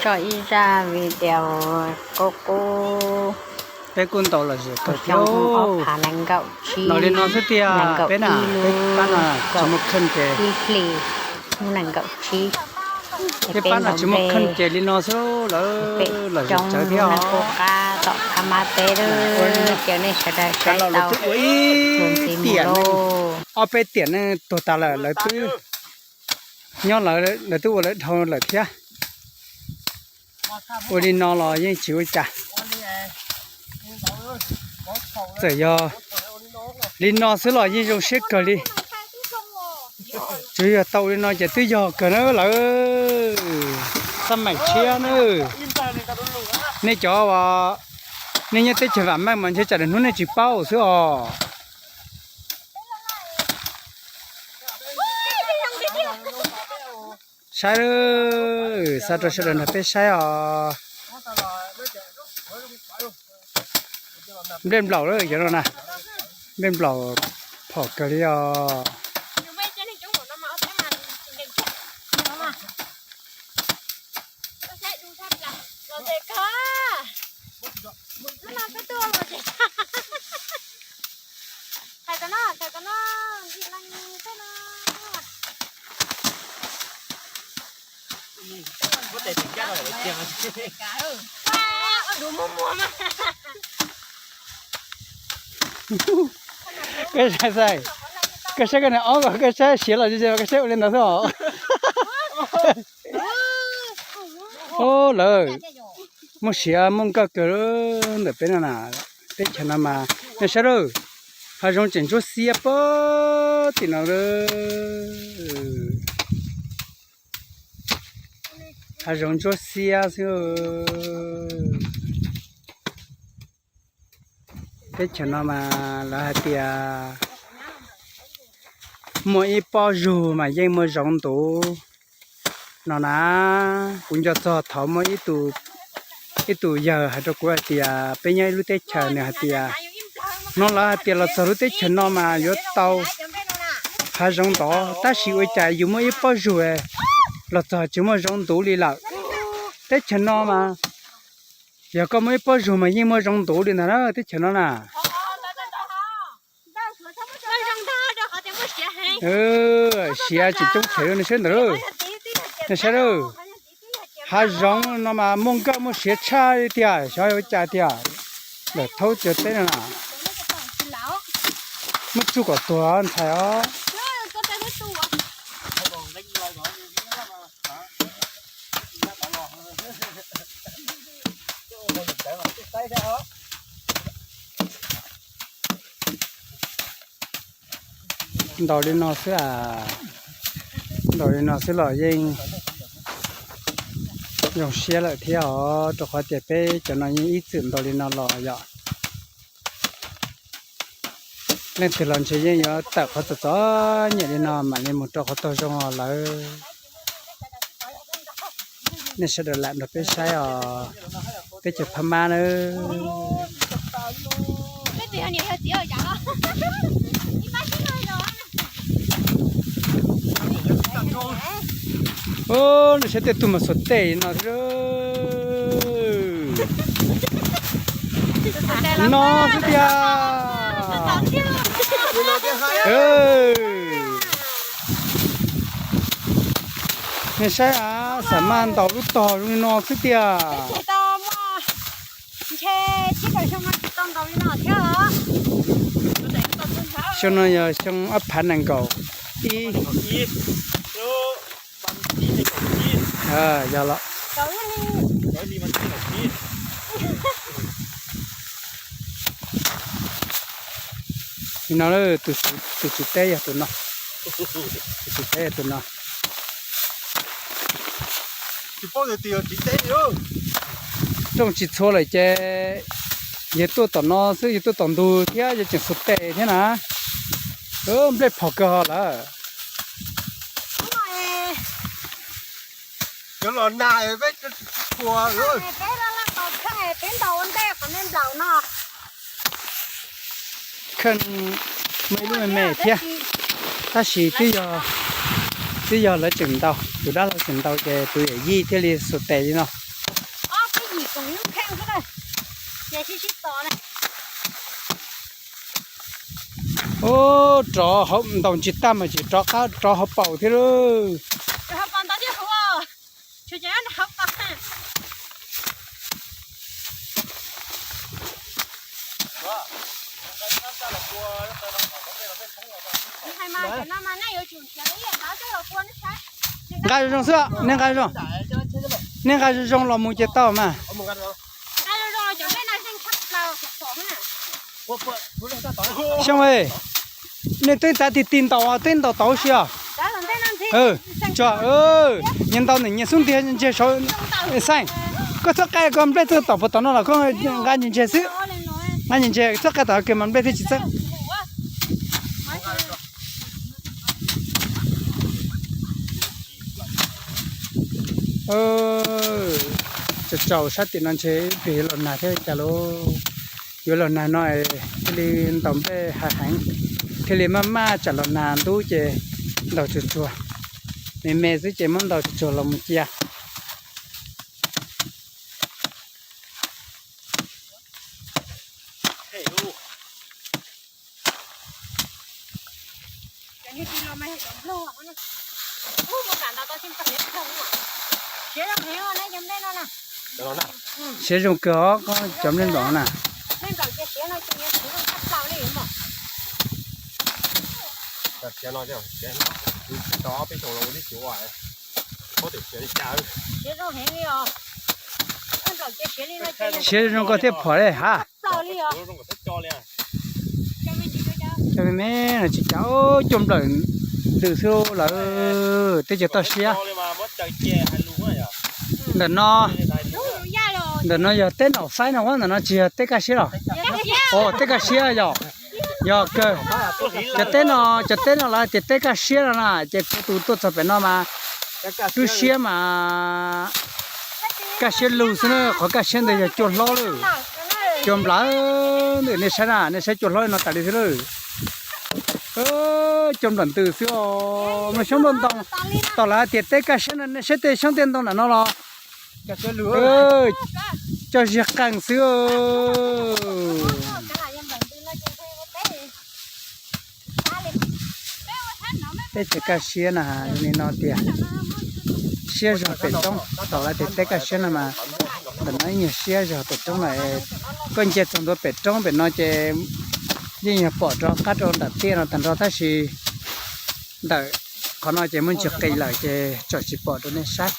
Tso ib zaj video qub qub. Peb kuj ntaus lom zem kawg thiab. Ob phav nees nkaum tsib, no li no xwb tiag. Peb na, peb pab no tsis muaj kheej ces, ib hlis nees nkaum tsib, peb pab no tsis muaj kheej ces li no xwb lawm, lom zem tsawv thiab os. Qab tom qab mab peb lawm, caw nej sawv daws saib tau ib tiam, ob peb tiam neej tuag tas lawm, lawv twb nyob lawv, lawv twb ua lawv dhau lawm thiab. Ua li no los yeej tsis ua cas. Txawm yog li no xwb los yeej zoo siab kawg li. Tsuas yog tau li no ces twb yog kawg na lawm. Xab maim tshiab na. Nej cov uas nej nyob teb chaws vam meej mas ntshe tsam hnub nej tsis paub xwb os. Saib, xa rau sawv daws nrog peb saib os. Nplej nplaum lawm cov no na. Nplej nplaum phom kawg li os. Koj saib, koj saib koj niag ob ko, koj saib siav los koj saib ua li ntawd xwb os. Lawv muaj siav muaj nkauj kawg ntawm peb no na. Teb chaws no mas nej saib lawm, hav zoov tseem ntsuab xiab puag tim no. Hav zoov ntsuab xiab xwb. Teb chaws no mas lawv hais tias muaj ib pob zug mas yeej muaj zoov ntuv no na. Kuv nco txog thaum muaj ib tus yawg hais rau kuv hais tias peb nyob ib lub teb chaws, nws hais tias hnov lawv hais tias los txog lub teb chaws no mas yuav tau hav zoov ntov, tab sis ua cas yus muaj ib pob zug los txog tsis muaj zoov ntuv li lawm. Teb chaws no mas yog koj muaj ib pob zug mas yeej muaj zoov ntuv li ntag na teb chaws no na. Siav tseem coob tshev li nej saib ntawd. Nej saib lawm, hav zoov no mas muaj nkauj muaj siav tshaj li tiag, xyov ua cas tiag. Lawm thaub cov teb no na, muab tsuj kom tuag ntxhais os. Ntaus li no xwb a, ntaus li no xwb los yeej zoo siab lawm thiab os, rau qhov tias peb cov no yeej ib txwm ntaus li no los yom. Leej twg los ntshe yeej yuav tawm qhov txom txom nyem li no mam li mus rau qhov tau zoo os lawm. Nej sawv daws lam nrog peb saib os, teb chaws Phab Mab nawb. Nej saib tej tug mas xuas tej no xwb. No xwb tiag. Nej saib a, xam maj ntaus lub tog zoo li no xwb tiag. Xyoo no yog xyoo ob phav nees nkaum ib. Yog los, no, tus tswv teb yog tus no, tus tswv teb yog tus no. Rooj tsis txhua lawm ces yog tuaj tom no xwb, yog tuaj tom ntug thiab yog tseem xuas tes thiab na. Nplej phom kawg ho lawm. Kheej muaj ib lub me me thiab, tab sis twb yog, twb yog lawv tseem ntaus, tus dab laug tseem ntaus ces tus yawm yij thiaj li xuas tes li no. Ub, rov hauv ntaus ntsis tag mas tseem rov qab rov hauv paus thiab lauj. Nqa zoo zoo xwb, nej nqa zoo, nej nqa zoo zoo los mus ces tau mas. Xyoo, nej twb tav ti ti ntaus, twb ntaus tau si os. Tso, nyias ntaus nyias xub ntiag ntseg saud. Xeej, koj txhob qaij koj nplej txog tom puag tom no los koj nqa ntseg ntseg xwb. Nqa ntseg ntseg, txhob qaij tom kawg mas nplej thiaj tsis txeeb. Tsaus tsaus sab tim no ntshe ib pliag yuav los nag thiab cas lauj. Yuav los nag no thiaj li ntaus nplej hav heev, thiaj li maj maj tsam los nag ntub ces ntaus tsuag tsuag, me me xwb ces muab ntaus tsuag tsuag los mus cia. Siav zoo kawg os, cov nplej nplaum na. Siav zoo koj thiaj phom li ha. Cov me me no tsis cas, cua nplawm ntws xwb lawm, teb chaws toj siab. Ntawm no, ntawm no yog teb nom faib no, ntawm no tsis yog teb kaj siab los? Os, teb kaj siab yog, yog kawg. Cov teb no, cov teb no lawv tias teb kaj siab no na, ces kuv tus tuaj txog pem no mas lub siab mas kaj siab lug xwb na, qhov kaj siab ntawd yog cua hlob lawm. Cua nplawm ntws, nej saib na, nej saib cua hlob li no tas li xwb lawm. Cua nplawm ntws xwb os, muaj xyoob nplooj ntoo. Tom lawv tias teb kaj siab no, nej saib tej xyoob tej ntoo nram no los cog zig qees xwb. Teb chaws kaj siab na, li no tias siab zog pem roob, tom lawv tias teb kaj siab no mas ntawm no ib nyuag siab zog pem roob lawm. Koj nce txog ntua pem roob pem no ces yeej yog pom rov qab rau nram tiaj no tag nrho tab sis ntawm qhov no ces muaj ntsis qis lawm ces tsom tsis pom rau nej saib.